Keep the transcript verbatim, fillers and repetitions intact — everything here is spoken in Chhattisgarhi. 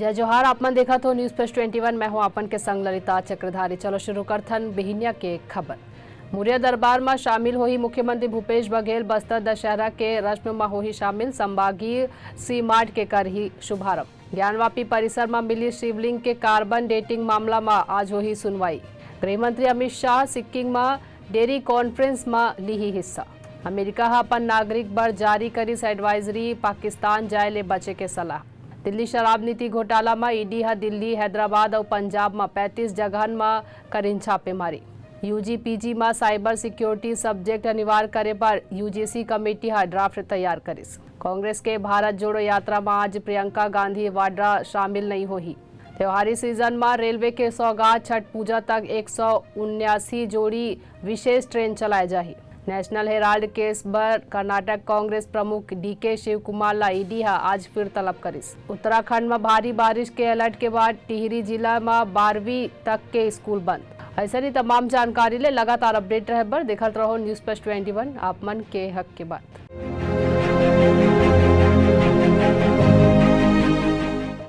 जय जोहार, आप मन देखत हो News Flash twenty one, मैं हूं आपन के संग ललिता चक्रधारी। चलो शुरू करथन बिहिनिया के खबर। मुरिया दरबार म शामिल होही मुख्यमंत्री भूपेश बघेल। बस्तर दशहरा के रस्म म होही शामिल, संभागीय सी मार्ट के करही शुभारंभ। ज्ञानवापी परिसर म मिली शिवलिंग के कार्बन डेटिंग मामला म आज होही सुनवाई। गृह मंत्री अमित शाह सिक्किम म डेरी कॉन्फ्रेंस म लीही हिस्सा। अमेरिका ह अपन नागरिक बर जारी करिस एडवाइजरी, पाकिस्तान जाय ले बचे के सलाह। दिल्ली शराब नीति घोटाला म ईडी ह दिल्ली, हैदराबाद अउ पंजाब म पैंतीस जगहन म करिन छापेमारी। यूजी पीजी म साइबर सिक्योरिटी सब्जेक्ट अनिवार्य करे बर यूजीसी कमेटी ह ड्राफ्ट तैयार करिस। कांग्रेस के भारत जोड़ो यात्रा म आज प्रियंका गांधी वाड्रा शामिल नइ होही। त्योहारी सीजन म रेलवे के सौगात, छठ पूजा तक एक सौ उन्यासी जोड़ी विशेष ट्रेन चलाए जाही। नेशनल हेराल्ड केस बर कर्नाटक कांग्रेस प्रमुख डीके शिव कुमार ला ईडी ह आज फिर तलब करिस। उत्तराखंड म भारी बारिश के अलर्ट के बाद टिहरी जिला म बारहवीं तक के स्कूल बंद। अइसन ही तमाम जानकारी ले लगातार अपडेट रहे बर देखत रहो News Flash twenty one, आप मन के हक के बात।